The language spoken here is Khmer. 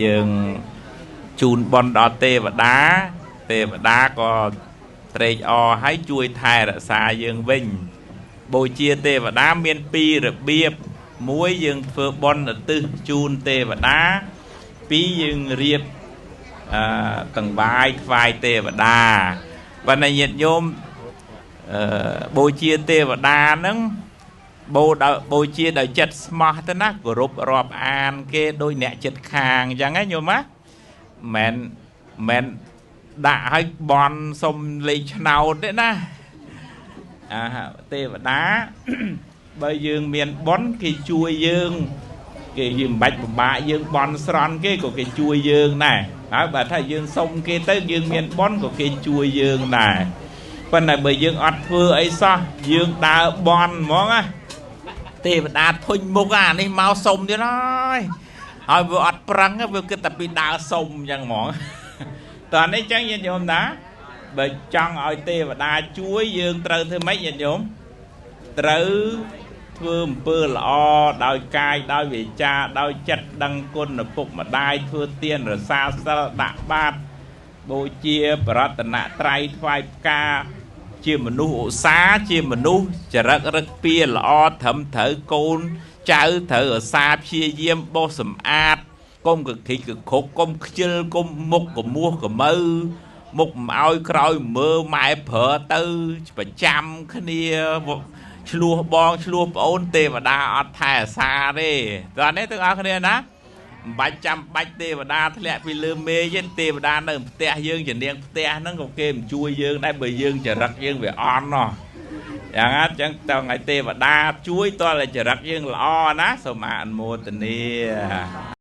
យើងជូនបុណ្យដល់ទេវតាទេវតាក៏ត្រេកអរហើយជួយថែរក្សាយើងវិញបូជាទេវតាមានពីររបៀបមួយយើងធ្វើបុណ្យឧទ្ទិសជូនទេវតាពីរយើងរៀបតង្វាយថ្វាយទេវតាប៉ុន្តែញាតិញោមបូជាទេវតាហ្នឹងបូជាដោយចិត្តស្មោះទៅណាគោរពរាប់អានគេដោយអ្នកចិត្តខាងអញ្ចឹងណាញោមណាមិនមែនដាក់ឲ្យបន់សុំលេខឆ្នោតទេណាអាទេវតាបើយើងមានបុណ្យគេជួយយើងគេយើងមិនបាច់ពិបាកយើងបន់ស្រន់គេក៏គេជួយយើងដែរហើយបើថាយើងសុំគេទៅយើងមានបុណ្យក៏គេជួយយើងដែរប៉ុន្តែបើយើងអត់ធ្វើអីសោះយើងដើរបន់ហ្មងណាទេវតាធុញមុខអានេះមកសុំទៀតហើយហើយវាអត់ប្រឹងវាគិតតែពីដើរសុំអញ្ចឹងហ្មងតោះនេះអញ្ចឹងញាតិញោមណាបើចង់ឲ្យទេវតាជួយយើងត្រូវធ្វើម៉េចញាតិញោមត្រូវធ្វើអំពើល្អដោយកាយដោយវាចាដោយចិត្តដឹងគុណឪពុកម្ដាយធ្វើទានរសាសិលដាក់បាតបូជាបរតនត្រ័យថ្វាយផ្កាជាមនុស្សឧស្សាហ៍ជាមនុស្សចរិតរឹកពៀល្អត្រឹមត្រូវកូនចៅត្រូវឧស្សាហ៍ព្យាយាមបោសសម្អាតកុំកគិកកគ្រប់កុំខ្ជិលកុំមុខកមោះកមើមុខមិនឲ្យក្រោយមើម៉ែប្រើទៅប្រចាំគ្នាឆ្លោះបងឆ្លោះប្អូនទេវតាអត់ថែអាសាទេតោះនេះទាំងអស់គ្នាណាមិនបាច់ចាំបាច់ទេវតាធ្លាក់ពីលើមេឃទេទេវតានៅផ្ទះយើងជានាងផ្ទះហ្នឹងក៏គេមិនជួយយើងដែរបើយើងចរិតយើងវាអន់ណោះយ៉ាងណាចឹងតើឲ្យទេវតាជួយតើចរិតយើងល្អណាសូមអនុមោទនា។